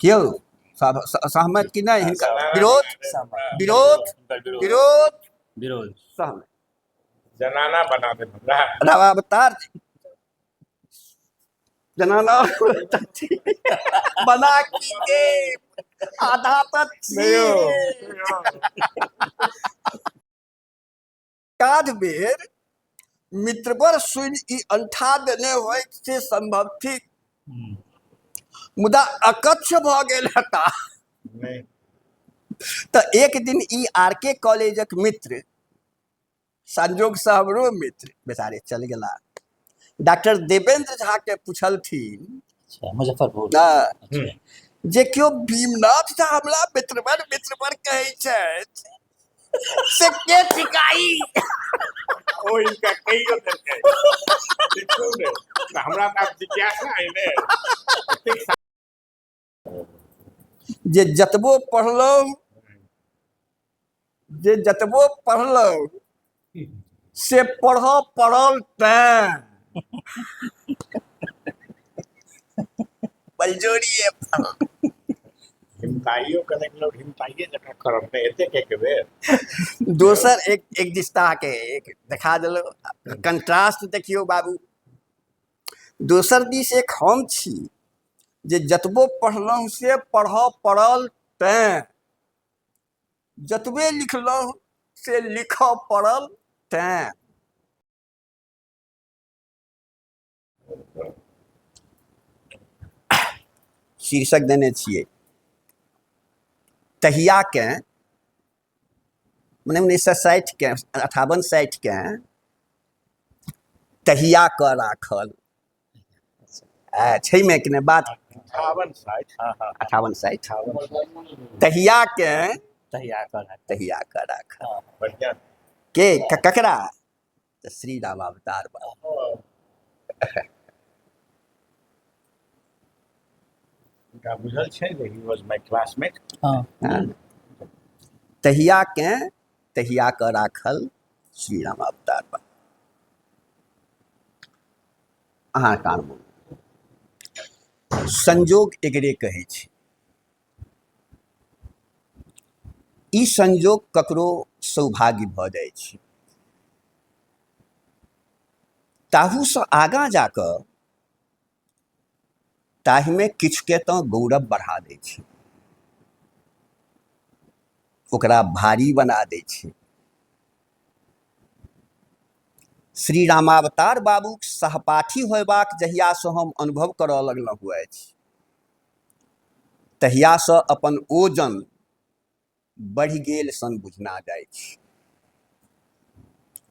क्यों सहमत कि नहि? हिनका विरोध विरोध विरोध विरोध सहमत। जनाना बना दे हमरा। रामावतार जनाना बना की दे आधा तऽ काध बेर मित्रवर सुनि ई अंठा देने होइत से संभव थिक, मुदा अकच्छ भऽ गेल हेता। तऽ एक दिन ई आर के कॉलेजक मित्र, संजोगसँ हमरो मित्र, बेचारे चल गेला, डॉक्टर देवेंद्र झा के पुछलथिन, मुजफ्फरपुर, जे केओ भीमनाथ झा हमरा मित्रवर मित्रवर कहै छथि से के थिकाई? ओ इनका कहियो देलकै हमरा तऽ आब जिज्ञासा है ने। जे जतबो पढ़लहुँ, जे जतबो पढ़लहुँ से पढ़ऽ पड़ल तैं बलजोरिये। हिमताइयो कनेक लोग हिमताइये जकाँ करब ने एतेक एक बेर। दोसर एक एक दिशा के एक देखा देलहुँ कंट्रास्ट, देखियौ बाबू। दोसर दिस एक हम छी जे जतबो पढ़लहुँ से पढ़ऽ पड़ल तैं, जतबे लिखलहुँ से लिखऽ पड़ल तैं। शीर्षक देने छियै तहियाके, मने 1960के, 58-60के तहिया कऽ राखल छै मे कि नहि बात? 58-60। 58-60, तहियाके तहिया कऽ राखल, तहिया कऽ राखल। बढ़िया। के ककरा? तऽ श्री रामावतार बाबू। हुनका बुझल छै जे he was my classmate. हँ। तहियाके तहिया कऽ राखल श्री रामावतार बाबू। अहाँ कान बोलू, संजोग एकरे कहै छै। ई संजोग ककरो सौभाग्य भऽ जाइ छै, ताहूसँ आगाँ जाकऽ ताहिमे किछुके तऽ गौरव बढ़ा दै छै, ओकरा भारी बना दै छै। श्री रामावतार बाबूक सहपाठी होयबाक जहियासँ हम अनुभव करऽ लगलहुँ अछि, तहियासँ अपन ओजन बढ़ि गेल सन बुझना जाइ छै।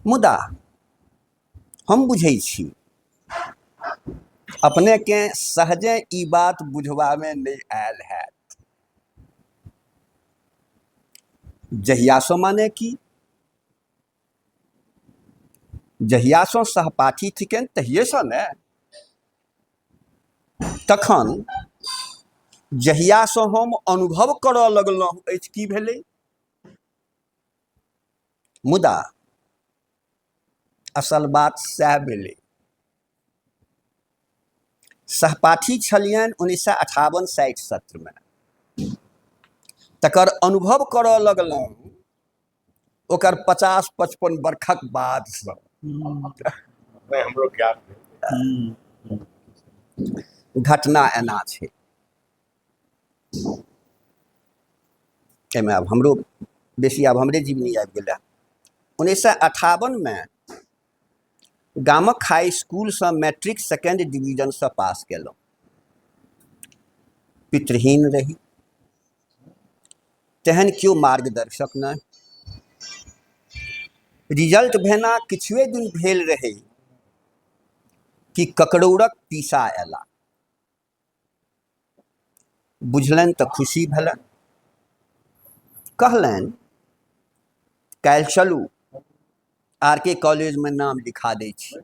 मुदा हम बुझै छी अपनेके सहजे ई बात बुझबामे नहि आयल हैत। जहियासँ, माने की जहियासँ सहपाठी थिकनि तहिएसँ ने, तखन जहियासँ हम अनुभव करऽ लगलहुँ अछि की भेलै? मुदा असल बात सएह भेलै। सहपाठी छलियनि 1958-60 सत्रमे, तकर अनुभव करऽ लगलहुँ ओकर 50-55 बरखक बादसँ। नहि, हमरो ज्ञात नहि। घटना एना छै, एहिमे आब हमरो बेसी, आब हमरे जीवनी आबि गेलै। 1958मे गामक हाई स्कूलसँ मैट्रिक सेकेंड डिवीजनसँ पास केलहुँ। पितृहीन रही, तेहन केओ मार्गदर्शक नहि। रिजल्ट भेना किछुए दिन भेल रहै कि ककरौरक पीसा अयला। बुझलनि तऽ खुशी भेलनि। कहलनि, काल्हि चलू, आर के कॉलेजमे नाम लिखा दै छी।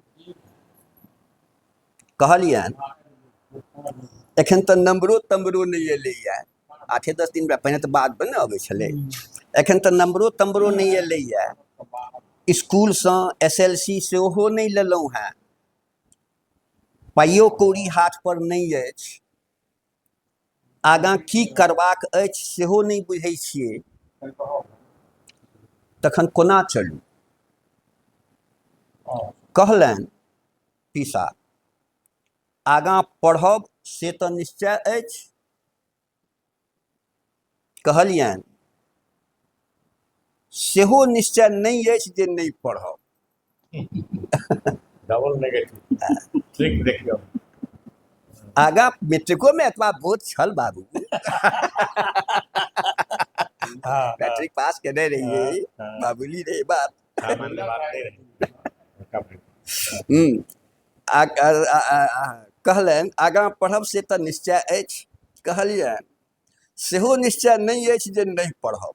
कहलियनि, एखन तऽ नम्बरो तम्बरो नहि एलैए। 8-10 दिन पहिने तऽ बादमे ने अबै छलै। एखन तऽ नम्बरो तम्बरो नहि एलैए, इसकुलसँ एस एल सी सेहो नहि लेलहुँ हेँ, पाइयो कौड़ी हाथ पर नहि अछि। आगाँ की करबाक अछि सेहो नहि बुझै छियै, तखन कोना चलू? कहलनि पीसा, आगाँ पढ़ब से तऽ निश्चय अछि। कहलियनि, सेहो निश्चय नहि अछि जे नहि पढ़ब। डबल नेगेटिव ट्रिक देखियौ। आगाँ मैट्रिकोमे एतबा बोध छल बाबू। मैट्रिक पास केने रहियै, बाबूली रहे बात। सामान्य बात नहि रहै। हम्म आ, आ, आ, आ, कहलनि आगाँ पढ़ब से तऽ निश्चय अछि। कहलियनि, सेहो निश्चय नहि अछि जे नहि पढ़ब।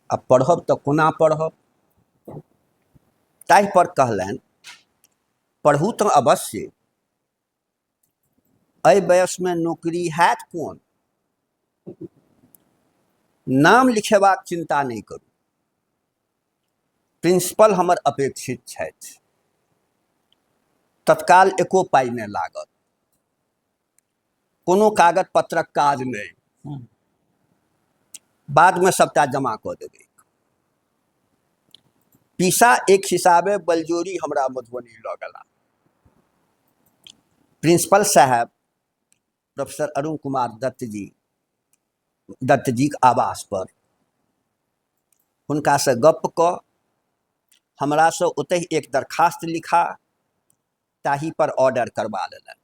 आ पढ़ब तऽ कोना पढ़ब? ताहि पर कहलनि, पढ़ू तऽ अवश्य, एहि वयसमे नौकरी हैत कोन? नाम लिखेबाक चिन्ता नहि करू, प्रिंसिपल हमर अपेक्षित छथि, तत्काल एको पाइ नहि लागत, कोनो कागज पत्रक काज नहि, बादमे सबटा जमा कऽ देबै। पीसा एक हिसाबे बलजोरी हमरा मधुबनी लऽ गेला। प्रिंसिपल साहब प्रोफेसर अरुण कुमार दत्त जी, दत्त जीक आवास पर हुनकासँ गप्प कऽ हमरासँ ओतहि एक दरखास्त लिखा ताहि पर ऑर्डर करबा लेलनि।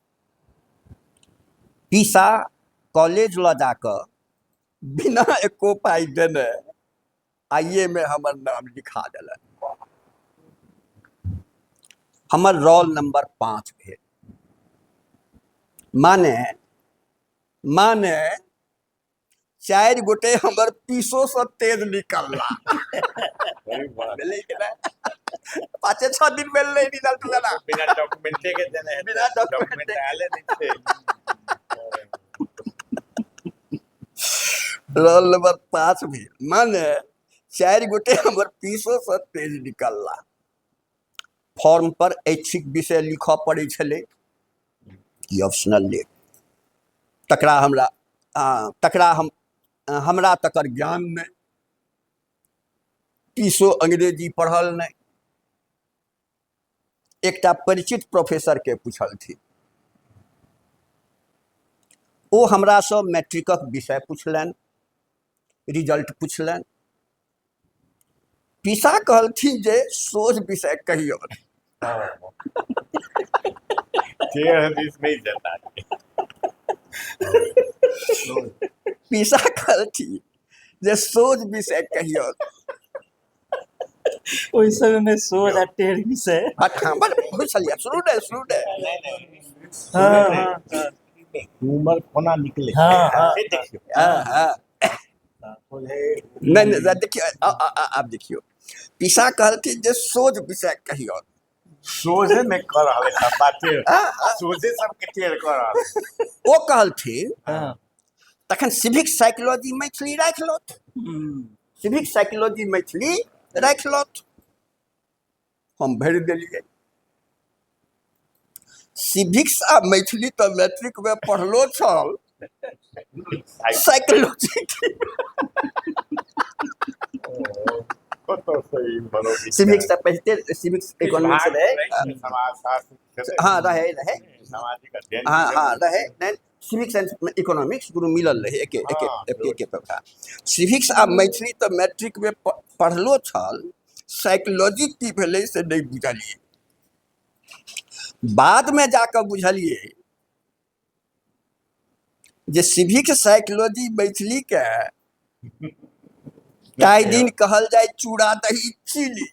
पीसा कॉलेज लऽ जाकऽ बिना एको पाइ देने आइए मे हमर नाम लिखा देलनि। हमर रोल नंबर 5 भेल। माने माने 4 गोटे हमर पीसो से तेज निकलला। भेलै कि नहि? 5-6 दिन भेल नहि रिजल्ट लेला। बिना डॉक्यूमेंटे के देने हेतै। बिना डॉक्यूमेंटे डॉक्यूमेंट आयले नहि छै। रोल नंबर 5 भेल, माने 4 गोटे हमर पीसो से तेज निकलला। फॉर्म पर ऐच्छिक विषय लिखऽ पड़ै छलै कि ऑप्शनल लेब, तकरा हमरा तकरा हम हमरा तकर ज्ञान नहि, पीसो अंग्रेजी पढ़ल नहि। एकटा परिचित प्रोफेसर के पुछलथिन, ओ हमरासँ मैट्रिकक विषय पुछलनि, रिजल्ट पुछलनि। पीसा कहलथिन जे सोझ विषय कहियौ। नहि जेता। पीसा कहलथिन जे सोझ विषय कहियौ। ओहि समय में सोझ आ टेढ़ विषय। हाँ, बड़ बुझलियै। शुरू ने, शुरू ने। हाँ, हाँ, हाँ। उमर कोना निकले हाँ, हाँ। से देखियौ। हाँ, हाँ। नहि नहि, देखियौ, आब देखियौ, पीसा कहलथिन जे सोझ विषय कहियौ। सोझे नहि कऽ रहल है सब बाते। हाँ, हाँ। सोझे सबके टेढ़ कऽ रहल है। ओ कहलथिन, तखन सिविक साइकोलॉजी मैथिली राखि लौथ। सिविक साइकोलॉजी मैथिली राखि लौथ। हम भरि देलियै। सिविक्स आ मैथिली तऽ मैट्रिक मे पढ़लो छल, साइकोलॉजी कतऽ सही मनोविज्ञान। सिविक्स तऽ पढ़िते, सिविक्स इकोनॉमिक्स रहै। समाजशास्त्र। हाँ, रहै रहै। सामाजिक अध्ययन। हाँ हाँ, रहै। नहि, सिविक्स एंड इकोनॉमिक्स दुनू मिलल रहै, एके एके एके एके प्रकार। सिविक्स आ मैथिली तऽ मैट्रिक मे पढ़लो छल, साइकोलॉजी की भेलै से नहि बुझलियै। बादमे जाकऽ बुझलियै जे सिविक साइकोलॉजी मैथिली के ताहि दिन कहल जाय चूड़ा दही चीनी।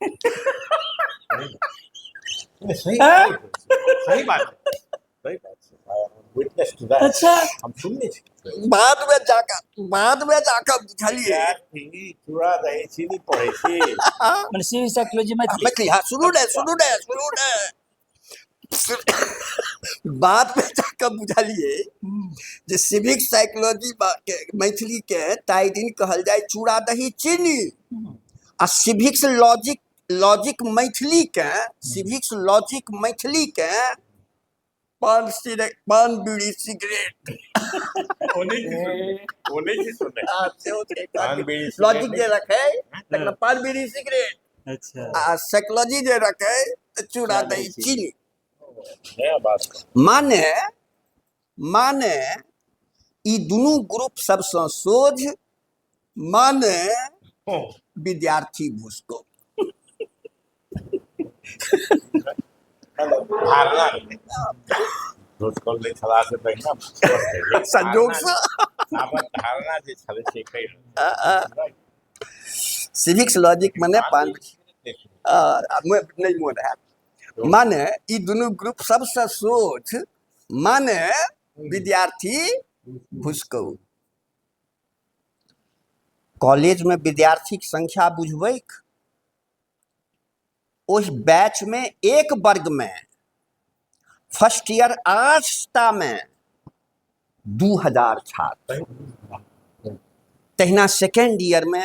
सही सही बात, सही बात। Witness to that. अच्छा। हम सुनने छी। बादमे जाकऽ बुझलियै। विद्यार्थी चूड़ा दही चीनी पढ़ै छी। मने सिविक साइकोलॉजी मैथिली। मैथिली, हाँ। सुनू ने, सुनू ने, सुनू ने। बादमे जाकऽ बुझलियै जे सिविक साइकोलॉजी मैथिली के ताहि दिन कहल जाय चूड़ा दही चीनी, आ सिविक्स लॉजिक लॉजिक मैथिली के, सिविक्स लॉजिक मैथिली के पान सिगरेट, पान बीड़ी सिगरेट। ओ नहि छी सुनने, ओ नहि छी सुनने। आ, सेहो छै। पान बीड़ी लॉजिक सिगरेट जे रखै तकरा पान बीड़ी सिगरेट। अच्छा। आ साइकोलॉजी जे रखै तऽ चूड़ा दही चीनी। नया बात। माने माने ई दुनू ग्रुप सबसँ सोझ, माने विद्यार्थी भुसको। धारणा रहै। भुसकौल नहि छला से तहिना संजोगसँ। आब धारणा जे छलै से कहि रहल। सिविक्स लॉजिक मने पान नहि मोन हैत, माने ई दुनू ग्रुप सबसँ सोझ, माने विद्यार्थी भुसकौ। कॉलेजमे विद्यार्थीक संख्या बुझबैक, ओहि बैचमे एक वर्गमे फर्स्ट ईयर आर्ट्स मे 2000 छात्र, तहिना सेकेंड ईयरमे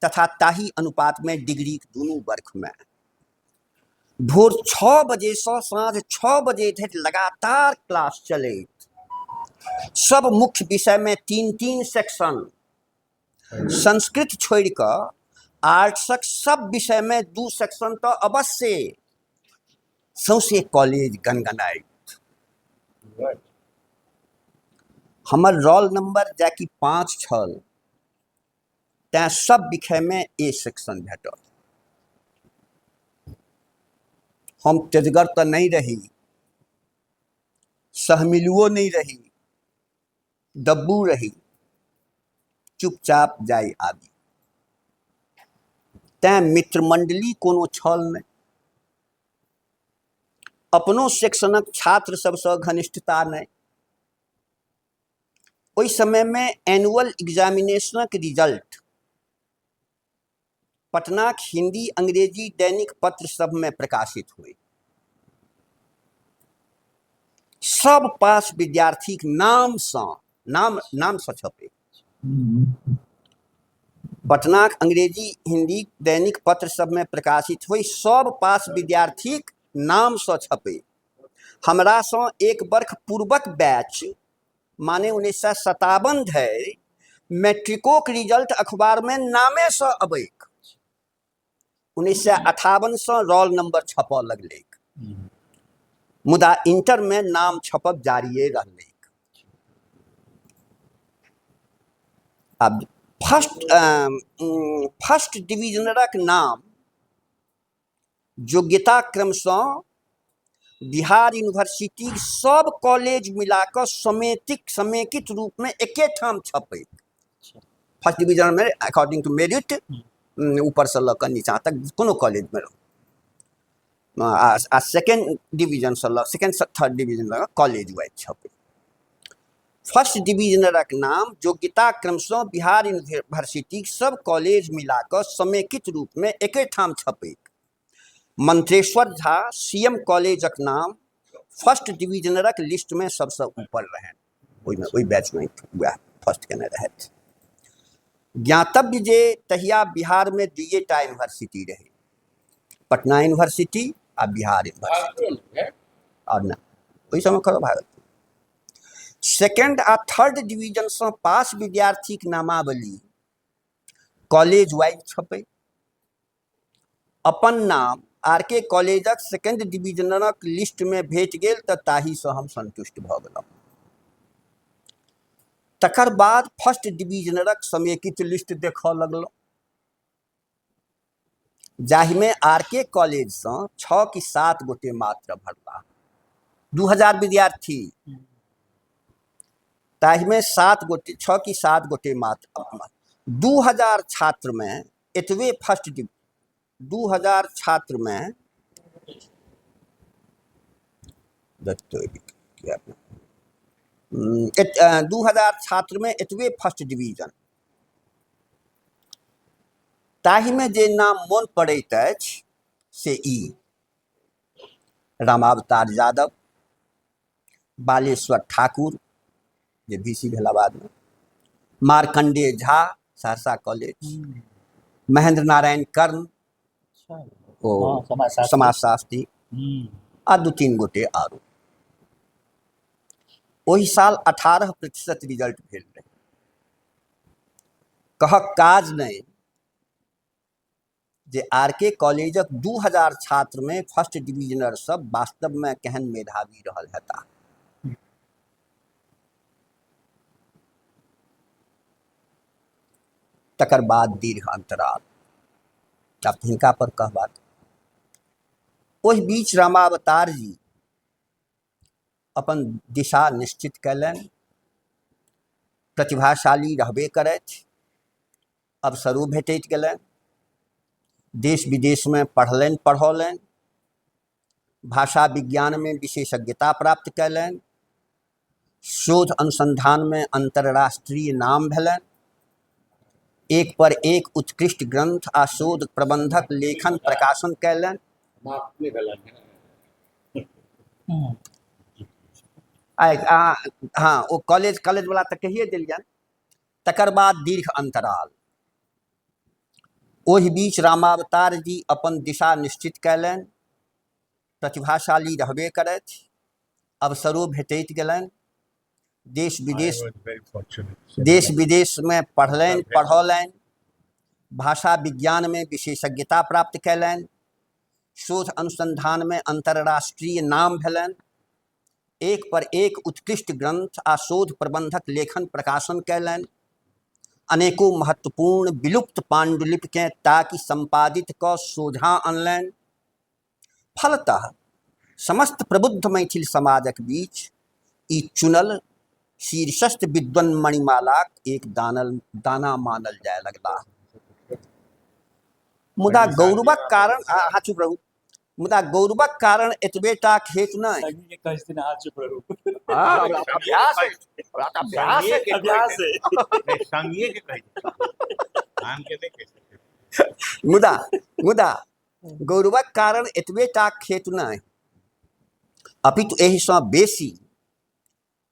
तथा ताही अनुपातमे डिग्रीक दुनू वर्गमे। भोर 6 बजेसँ साँझ 6 बजे धरि लगातार क्लास चलैत, सब मुख्य विषयमे 3-3 सेक्शन, संस्कृत छोड़ि कऽ आर्ट्सक सब विषयमे 2 सेक्शन तऽ अवश्य। सौंसे कॉलेज गनगनाइत। हमर रोल नंबर जाकि 5 छल, तैं सब विषयमे ए सेक्शन भेटल। हम तेजगर तऽ नहि रही, सहमिलुओ नहि रही, दब्बू रही, चुपचाप जाय आबी, तैं मित्रमंडली कोनो छल नहि। अपनो सेक्शनक छात्र सबसँ घनिष्ठता नहि। ओहि समयमे एनुअल एग्जामिनेशनक रिजल्ट पटनाक हिंदी अंग्रेजी दैनिक पत्र सबमे प्रकाशित हुए। सब पास विद्यार्थीक नामसँ नाम नामसँ छपे। पटनाक अंग्रेजी हिंदी दैनिक पत्र सबमे प्रकाशित हुए, सब पास विद्यार्थीक नामसँ छपे। हमरासँ एक वर्ष पूर्वक बैच माने 1957 धरि मैट्रिकोक रिजल्ट अखबारमे नामेसँ अबैक। 1958सँ रोल नंबर छपऽ लगलैक, मुदा इंटरमे नाम छपब जारिए रहलैक। आब फर्स्ट फर्स्ट डिविजनरक नाम योग्यता क्रमसँ बिहार यूनिवर्सिटी सब कॉलेज मिलाकऽ समेकित रूपमे एकेठाम छपैत। फर्स्ट डिवीजनमे अकॉर्डिंग टू मेरिट ऊपरसँ लऽ कऽ नीचाँ तक कोनो कॉलेजमे रहू, आ सेकेंड डिवीजनसँ लऽ सेकेंड थर्ड डिवीजन लऽ कॉलेज वाइज छपै। फर्स्ट डिवीजनरक नाम योग्यता क्रमसँ बिहार यूनिवर्सिटीक सब कॉलेज मिलाकऽ समेकित रूपमे एकेठाम छपैत। मंत्रेश्वर झा सी एम कॉलेजक नाम फर्स्ट डिवीजनरक लिस्टमे सबसँ ऊपर रहनि, ओहिमे ओहि बैचमे वएह फर्स्ट केने रहथि। ज्ञातव्य जे तहिया बिहारमे 2टा यूनिवर्सिटी रहै, पटना यूनिवर्सिटी आ बिहार यूनिवर्सिटी। आओर नहि ओहि समय करो भागलपुर। सेकेंड आ थर्ड डिवीजनसँ पास विद्यार्थीक नामावली कॉलेज वाइज छपै। अपन नाम आर के कॉलेजक सेकेंड डिवीजनक लिस्टमे भेट गेल तऽ ताहीसँ हम संतुष्ट भऽ गेलहुँ। तकर बाद फर्स्ट डिवीजनरक समेकित लिस्ट देखऽ लगलहुँ, जाहिमे आर के कॉलेजसँ 6 कि 7 गोटे मात्र भरला, 2000 विद्यार्थी, ताहिमे 7 गोटे 6 कि 7 गोटे मात्र, 2000 छात्रमे एतबे फर्स्ट डिवीजन, 2000 छात्रमे 2000 छात्रमे एतबे फर्स्ट डिवीजन। ताहिमे जे नाम मोन पड़ैत अछि से ई रामावतार यादव, बालेश्वर ठाकुर जे VC भेला बादमे, मार्कंडेय झा सहरसा कॉलेज, महेंद्र नारायण कर्ण ओ समाजशास्त्री, आ 2-3 गोटे आरो। ओहि साल 18% रिजल्ट भेल रहै। कहक काज नहि जे आर के कॉलेजक 2000 छात्रमे फर्स्ट डिविजनर सब वास्तवमे केहन मेधावी रहल हेता। तकर बाद दीर्घ अंतराल, आब हिनका पर कहबाक। ओहि बीच रामावतार जी अपन दिशा निश्चित कयलनि। प्रतिभाशाली रहबे करथि, अवसरो भेटैत गेलनि, देश विदेशमे पढ़लनि पढ़ौलनि, भाषा विज्ञानमे विशेषज्ञता प्राप्त कयलनि, शोध अनुसंधानमे अंतर्राष्ट्रीय नाम भेलनि, एक पर एक उत्कृष्ट ग्रंथ आ शोध प्रबंधक लेखन प्रकाशन कयलनि। हँ, ओ कॉलेज कॉलेज वाला तऽ कहिए देलियनि। तकर बाद दीर्घ अंतराल। ओहि बीच रामावतार जी अपन दिशा निश्चित कयलनि। प्रतिभाशाली रहबे करथि, अवसरो भेटैत गेलनि, देश विदेश देश विदेशमे पढ़लनि पढ़ौलनि, भाषा विज्ञानमे विशेषज्ञता प्राप्त कयलनि, शोध अनुसंधानमे अंतर्राष्ट्रीय नाम भेलनि, एक पर एक उत्कृष्ट ग्रंथ आ शोध प्रबंधक लेखन प्रकाशन कयलनि, अनेको महत्वपूर्ण विलुप्त पांडुलिपिकेँ ताकि संपादित कऽ सोझाँ अनलनि। फलतः समस्त प्रबुद्ध मैथिल समाजक बीच ई चुनल शीर्षस्थ विद्वन मणिमालाक एक दानल दाना मानल जाय लगलाह। मुदा गौरवक कारण, अहाँ चुप रहू, मुदा गौरवक कारण एतबे टा हेतु नहि। संगी के कहै छथिन अहाँ चुप रहू। हाँ, हमरा अभ्यास अछि, हमरा तऽ अभ्यास अछि। अभ्यास है। संगिए के कहै छै, आन के नहि कहि सकै। मुदा मुदा गौरवक कारण एतबे टा हेतु नहि, अपितु एहिसँ बेसी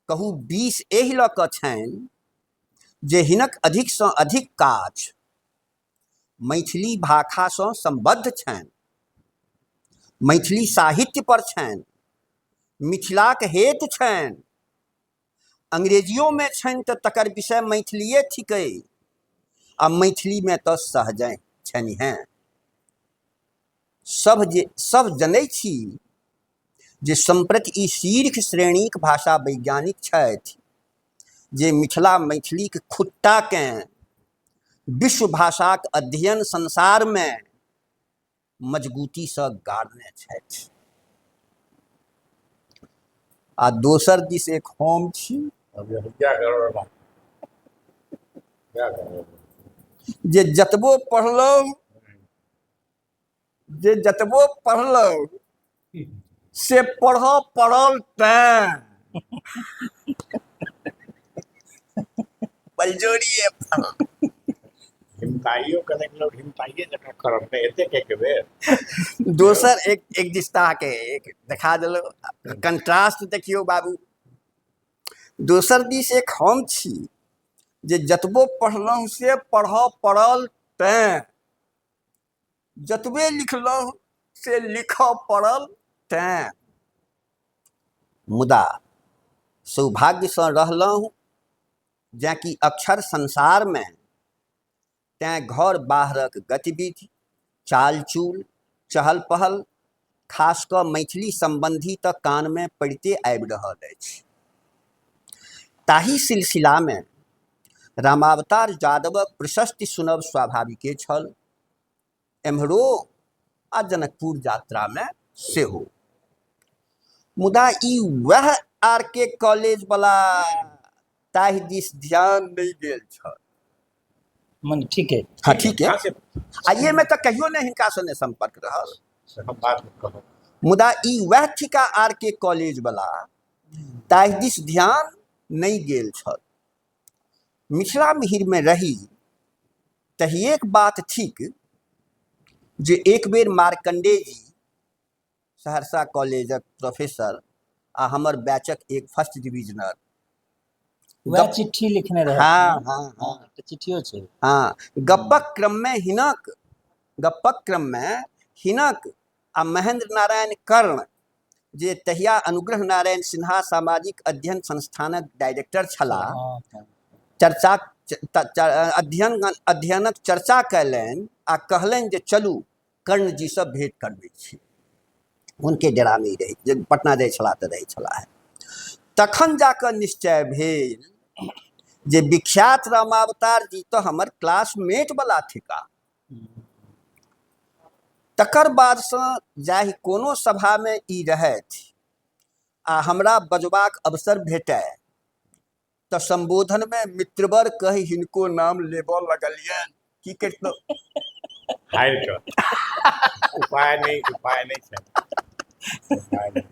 कहू 20 एहि लऽ कऽ छनि जे हिनक अधिकसँ अधिक काज मैथिली भाषासँ सम्बद्ध छनि, मैथिली साहित्य पर छनि, मिथिलाक हेतु छनि। अंग्रेजियोमे छनि तऽ तकर विषय मैथिलीए थिकै, आ मैथिलीमे तऽ सहजहि छनि हेँ। सब जे सब जनै छी जे सम्प्रति ई शीर्ष श्रेणीक भाषा वैज्ञानिक छथि जे मिथिला मैथिलीक खुट्टाकेँ विश्व भाषाक अध्ययन संसारमे मजबूतीसँ गाड़ने छथि। आ दोसर दिस एक हम छी जे जतबो पढ़लहुँ, जे जतबो पढ़लहुँ से पढ़ऽ पड़ल तैं बलजोरिए। हिमताइयो कनेक लोक हिमताइये जकाँ करब नहि एतेक एक बेर। दोसर एक एक दिस अहाँके एक देखा देलहुँ कंट्रास्ट, देखियौ बाबू। दोसर दिस एक हम छी जे जतबो पढ़लहुँ से पढ़ऽ पड़ल तैं, जतबे लिखलहुँ से लिखऽ पड़ल तैं। मुदा सौभाग्यसँ रहलहुँ जेँ कि अक्षर संसारमे, तैँ घर बाहरक गतिविधि, चाल चूल, चहल पहल, खास कऽ मैथिली सम्बन्धी तऽ कानमे पड़िते आबि रहल अछि। ताहि सिलसिलामे रामावतार यादवक प्रशस्ति सुनब स्वाभाविके छल, एम्हरो आ जनकपुर यात्रामे सेहो। मुदा ई वएह आर के कॉलेज वाला ताहि दिस ध्यान नहि गेल छल। मन ठीक है। हाँ ठीक है। आ ये में तऽ कहियो नहि हिनका से नहि संपर्क रहल। हम बात कहब। मुदा ई वएह थिका आर के कॉलेज वाला, ताहि दिस ध्यान नहि गेल छल। मिथिला मिहिरमे रही तहिएक बात थिक जे एक बेर मार्कण्डेय जी सहरसा कॉलेजक प्रोफेसर आ हमर बैचक एक फर्स्ट डिविजनर, वएह चिट्ठी लिखने रहे। हाँ हाँ हाँ, तऽ चिट्ठियो छै। हाँ, गप्पक क्रममे हिनक गप्पक क्रममे हिनक आ महेंद्र नारायण कर्ण जे तहिया अनुग्रह नारायण सिन्हा सामाजिक अध्ययन संस्थानक डायरेक्टर छलाह, चर्चा अध्ययनक चर्चा कयलनि आ कहलनि जे चलू कर्ण जीसँ भेंट करबै छी। हुनके डेरामे रहै, जे पटना जाइ छलाह तऽ रहै छलाह। तखन जाकऽ निश्चय भेल जे विख्यात रामावतार जी तऽ हमर क्लासमेट वाला थिका। तकर बादसँ जाहि कोनो सभामे ई रहथि आ हमरा बजबाक अवसर भेटय तऽ सम्बोधनमे मित्रवर कहि हिनको नाम लेबऽ लगलियनि। की करितहुँ, हारि कऽ उपाय नहि, उपाय नहि छै, उपाय नहि।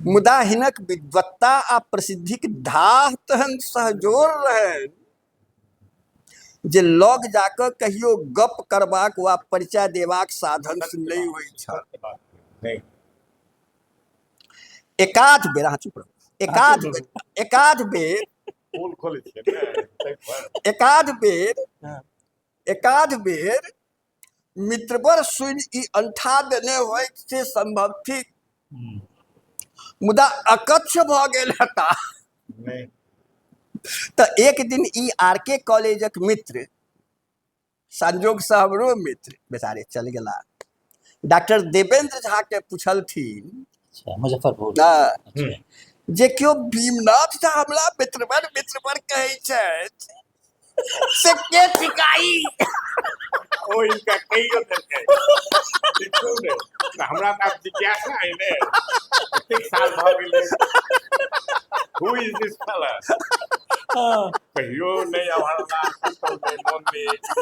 मुदा हिनक विद्वत्ता आ प्रसिद्धिक धाह तहन सहजोर रहनि जे लग जाकऽ कहियो गप करबाक वा परिचय देबाक साधन नहि होइत छल। नहि। एकाध बेर, अहाँ चुप रहू, एकाध बेर, एकाध बेर पोल खोलै छियै ने, ताहि पर। एकाध बेर, हाँ। एकाध बेर मित्रवर सुनि ई अंठा देने होइत से संभव थिक, मुदा अकच्छ भऽ गेल हेता। नहि। तऽ एक दिन ई आर के कॉलेजक मित्र, संजोगसँ हमरो मित्र, बेचारे चल गेला, डॉक्टर देवेंद्र झा के पुछलथिन। अच्छा, मुजफ्फरपुर। ना, अच्छा। जे केओ भीमनाथ झा हमरा मित्रवर मित्रवर कहै छथि से के थिकाई? ओ हिनका कहियो देलकै, देखियौ ने, तऽ हमरा तऽ आब जिज्ञासा अइ ने, एतेक साल भऽ गेलै, हु is दिस फेला? हाँ, कहियो नहि अभरला, कतौ नहि, मोन नहि अछि।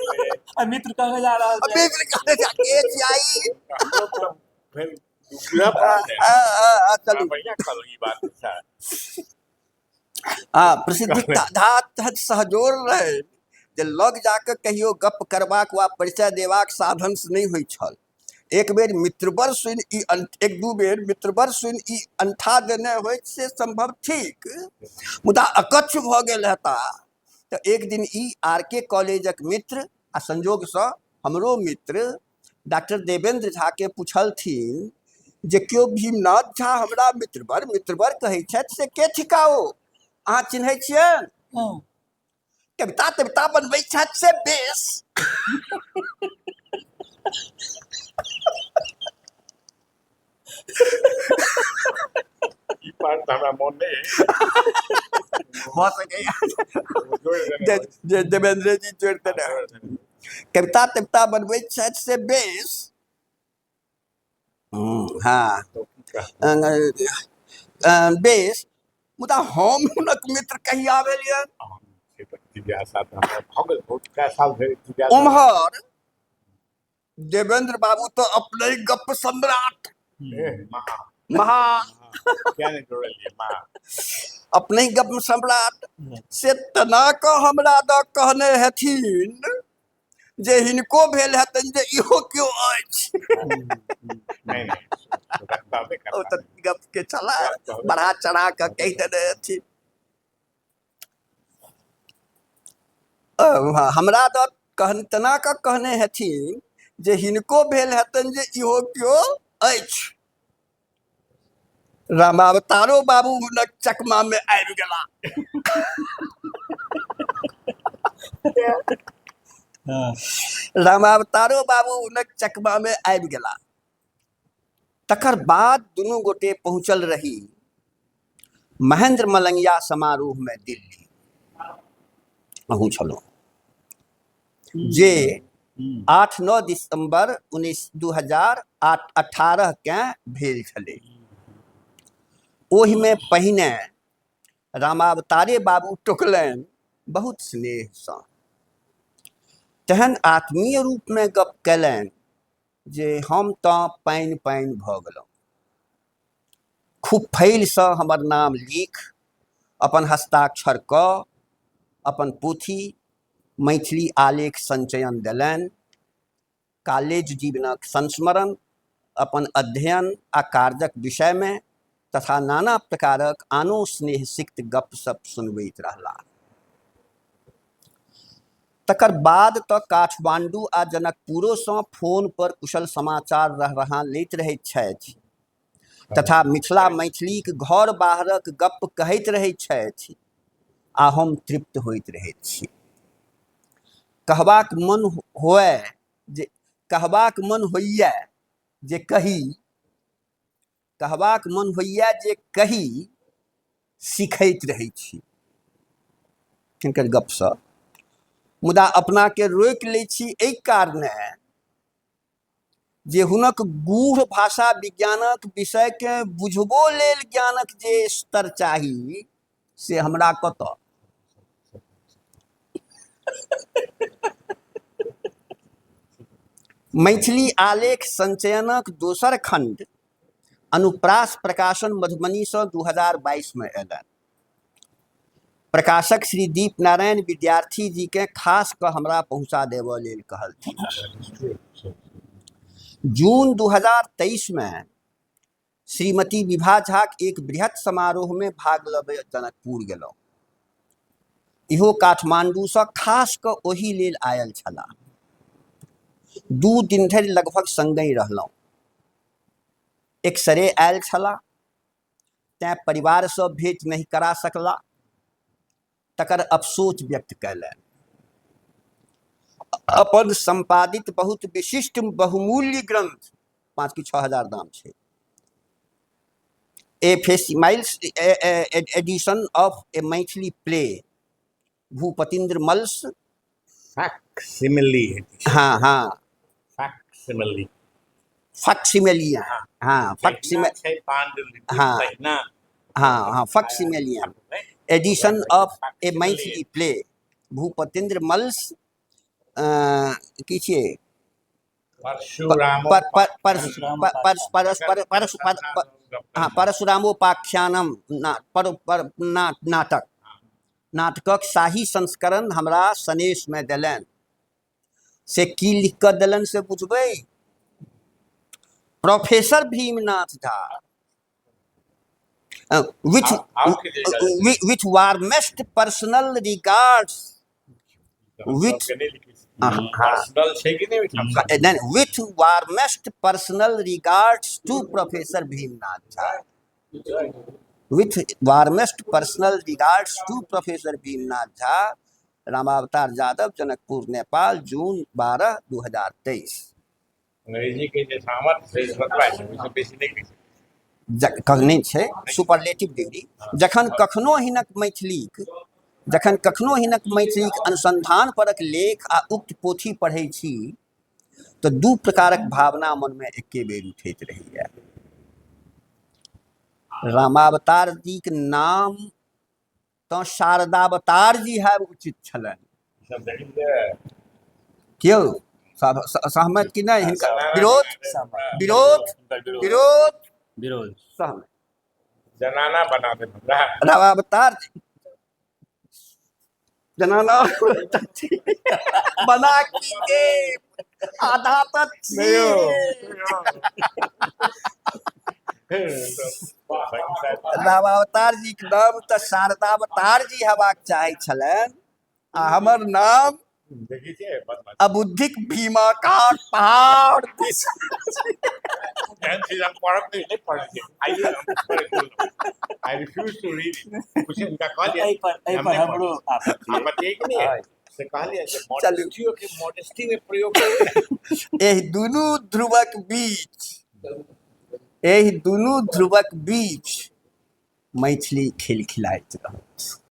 आ मित्र कहने जा रहल छै। मित्र कहै छै, के छियाई? हमरो तऽ फेर बुझऽ पड़ल ने। आ, आ, आ, चलू। बढ़िआँ कहलहुँ ई बात। अच्छा। आ प्रसिद्धिक धात सहजोर रहे जे लग जाकऽ कहियो गप करबाक वा परिचय देबाक साधन से नहि होइत छल। एक बेर मित्रवर सुनि ई एक दू बेर मित्रवर सुनि ई अंठा देने होइत से संभव ठीक, मुदा अकच्छ भऽ गेल हेता। तऽ एक दिन ई आर के कॉलेजक मित्र आ संजोगसँ हमरो मित्र डॉक्टर देवेंद्र झा के पुछलथिन जे केओ भीमनाथ झा हमरा मित्रवर मित्रवर कहै छथि से के थिका ओ? अहाँ चिन्है छियनि? हाँ। कविता तविता बनबै छथि से बेस। ई बात तऽ हमरा मोन नहि अछि। भऽ सकैए जोड़ि देने जे होइ। जे देवेंद्र जी जोड़ि देने जोड़ि देने होइ। कविता तविता बनबै छथि से बेस। हँ। तऽ की कहब? बेस, मुदा हम हुनक मित्र कहिया भेलियनि? से तऽ जिज्ञासा तऽ हमरा भऽ गेल, बहुत कए साल धरि जिज्ञासा। उम्हर देवेंद्र बाबू तऽ अपने गप सम्राट ए, महा महा किया नहि जोड़लियै महा अपने गप सम्राट से तना कऽ हमरा दऽ कहने हेथिन जे हिनको भेल हेतनि जे इहो केओ अछि। नहि नहि, कहबे ओ करता। तऽ गप के चला कहबे बढ़ा चढ़ा कऽ कहि देने हेथिन। हमरा दऽ कहन तेना कऽ कहने हेथिन जे हिनको भेल हेतनि जे इहो केओ अछि। रामावतारो बाबू हुनक चकमा मे आबि गेला। हाँ। रामावतारो बाबू हुनक चकमा मे आबि गेला। तकर बाद दुनू गोटे पहुँचल रही महेंद्र मलंगिया समारोह में दिल्ली, अहूँ छलहुँ, जे 8-9 दिसंबर 2018 के भेल छलै। ओहिमे पहिने रामावतारे बाबू टोकलनि बहुत स्नेहसँ, तेहन आत्मीय रूपमे गप कयलनि जे हम तऽ पानि पानि भऽ गेलहुँ। खूब फैलसँ हमर नाम लिख अपन हस्ताक्षर कऽ अपन पोथी मैथिली आलेख संचयन देलनि। कॉलेज जीवनक संस्मरण, अपन अध्ययन आ कार्यक विषयमे तथा नाना प्रकारक आनो स्नेह सिक्त गपशप सुनबैत रहला। तकर बाद तऽ काठमांडू आ जनकपुरोसँ फोन पर कुशल समाचार रह रहा लैत रहैत छथि। तथा मिथिला मैथिलीक घर बाहरक गप्प कहैत रहैत छथि आ हम तृप्त होइत रहैत छी। कहबाक मन होए जे कहबाक मन होइए जे कही, कहबाक मन होइए जे कही, सीखैत रहै छी हिनकर गपसँ, मुदा अपनाके रोकि लै छी एहि कारणे जे हुनक गूढ़ भाषा विज्ञानक विषयके बुझबो लेल ज्ञानक जे स्तर चाही से हमरा कतऽ। मैथिली आलेख संचयनक दोसर खंड अनुप्रास प्रकाशन मधुबनीसँ 2022 मे अयलनि। प्रकाशक श्री दीप नारायण विद्यार्थी जी के खास कऽ हमरा पहुंचा देबऽ लेल कहलथिन। जून 2023 मे श्रीमती विभा झाक एक बृहत समारोह में भाग लेबे जनकपुर गेलहुँ। इहो काठमांडूसँ खास कऽ ओहि लेल आयल छलाह। 2 दिन धरि लगभग संगहि रहलहुँ। एकसरे आयल छलाह, तैं परिवारसँ भेंट नहि करा सकला, तकर अफसोच व्यक्त कयलनि। अपन संपादित बहुत विशिष्ट बहुमूल्य ग्रंथ 5 कि 6 हजार दाम छै, a facsimiles edition of a Maithili play Bhupatindra Mallas. Facsimile. हाँ हाँ, फैक्सिमिली, फैक्सिमिलिया, हाँ फैक्सिमिल छै पांडुलिपि। हाँ। तहिना। हाँ हाँ, facsimile edition of a Maithili play Bhupatindra Mallas की छियै परशुराम पर पर पर पर पर पर पर हाँ परशुरामोपाख्यानम ना पर पर ना नाटक नाटकक शाही संस्करण हमरा सनेशमे देलनि। से की लिख कऽ देलनि से बुझबै? Professor Bhimnath Jha with warmest personal regards with personal छै कि नहि, with warmest personal regards to professor Bhimnath Jha, with warmest personal regards to professor Bhimnath Jha, Ramavatar Yadav, Janakpur, Nepal, June 12, 2023। अंग्रेजी के जे सामर्थ्य छै बतबा छै, ओहिसँ बेसी नहि कहि सकैत नहि छै, सुपरलेटिव डिग्री। जखन कखनो हिनक मैथिलीक जखन कखनो हिनक मैथिलीक अनुसंधान परक लेख आ उक्त पोथी पढ़ै छी तऽ दू प्रकारक भावना मनमे एके बेर उठैत रहैए। रामावतार जीक नाम तऽ शारदावतार जी हैब उचित छलनि। क्यों सहमत कि नहि? हिनका विरोध विरोध विरोध विरोध सहमत जनाना बना दे हमरा। रामावतार जनाना बना की के आधा तऽ रामावतार जी के नाम तऽ शारदावतार जी हेबाक चाही छलनि आ हमर नाम अबुद्धिक भीमा काट पहाड़। एहन चीज हम पढ़ब नहि, नहि पढ़ै छियै। I refuse to read. कुछ हिनका कहलियै एहि पर एहि पर हमरो आपत्ति आपत्ति है कि नहीं से कहलियै जे मॉडेस्टियो के मॉडेस्टी में प्रयोग करू। एहि दुनू ध्रुवक बीच एहि दुनू ध्रुवक बीच मैथिली खिलखिलाइत रहत।